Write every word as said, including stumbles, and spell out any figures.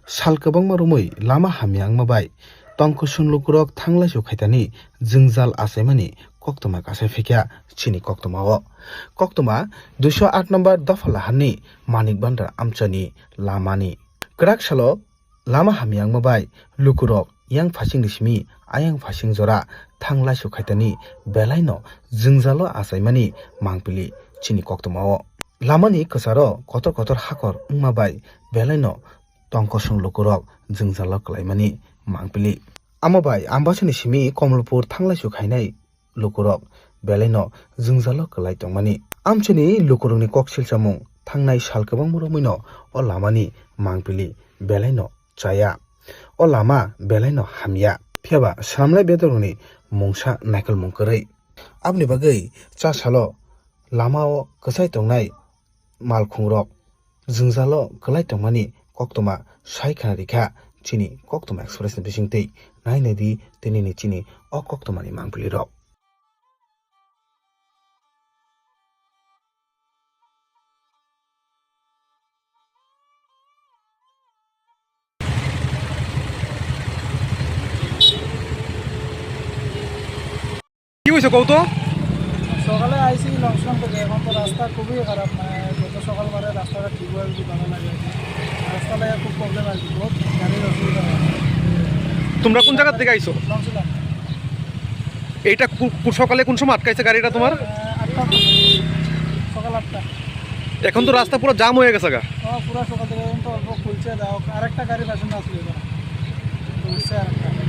Sal kwbangma romwi lama hamya wngma bai tongkosong lukurok thanglaisu khaitani jwngjal achaimani koktwma kasai phikya chini koktwmao. Koktwma duiso aat number dopha laharni Manik Bhandar amchaini lamani. Kwrak salo lama hamya wngma bai lukurok yang phasingni simi ayang phasing jora thanglaisu khaitani belaino jwngjalo achaimani mangpili chini koktwmao. Lamani kwcharo kotor kotor hakor wngma bai belaino tongkosong lukurok jwngjalo kwlaimani mangpili. Amo bai Ambasani simi Komolpur thanglaisu khainai lukurok belaino jwngjalo kwlai tongmani. Amchaini lukurokni kok silchamung thangnai sal kwbangma romwino o lamani mangpili belaino chaya. O lama belaino hamya. Phiyaba swnamlai bedorokni mungsa naikolmung kwrwi. Aboni bagwi cha salo lamao kwchai tongnai malkhungrok jwngjalo kwlai tongmani koktwma sai khna rikha chini Koktwma Express ni bisingtwi. Nai naidi tinini chini o koktwmani mangpili rok. কি হয়েছে কও তো? সকালে আইছি লংশন থেকে, এখন তো রাস্তা খুবই খারাপ, মানে যত সকাল করে রাস্তাটা ঠিক হওয়ার কি ভালো লাগে আর কি। রাস্তা লাগে খুব প্রবলেম আর কি, বহুত গাড়ির অসুবিধা হয়। তোমরা কোন জায়গা থেকে আইছো? লংশন। এইটা কু-, কু-, সকালে কোন সময় আটকাইছে গাড়িটা তোমার? আহ, আটটা, সকাল আটটা। এখন তো রাস্তা পুরো জাম হয়ে গেছে গা। ও, পুরো সকাল থেকে এখন তো অল্প খুলছে, যাও, আরেকটা গাড়ি পেছনে আসলে এবার। তো উঠছে আরেকটা।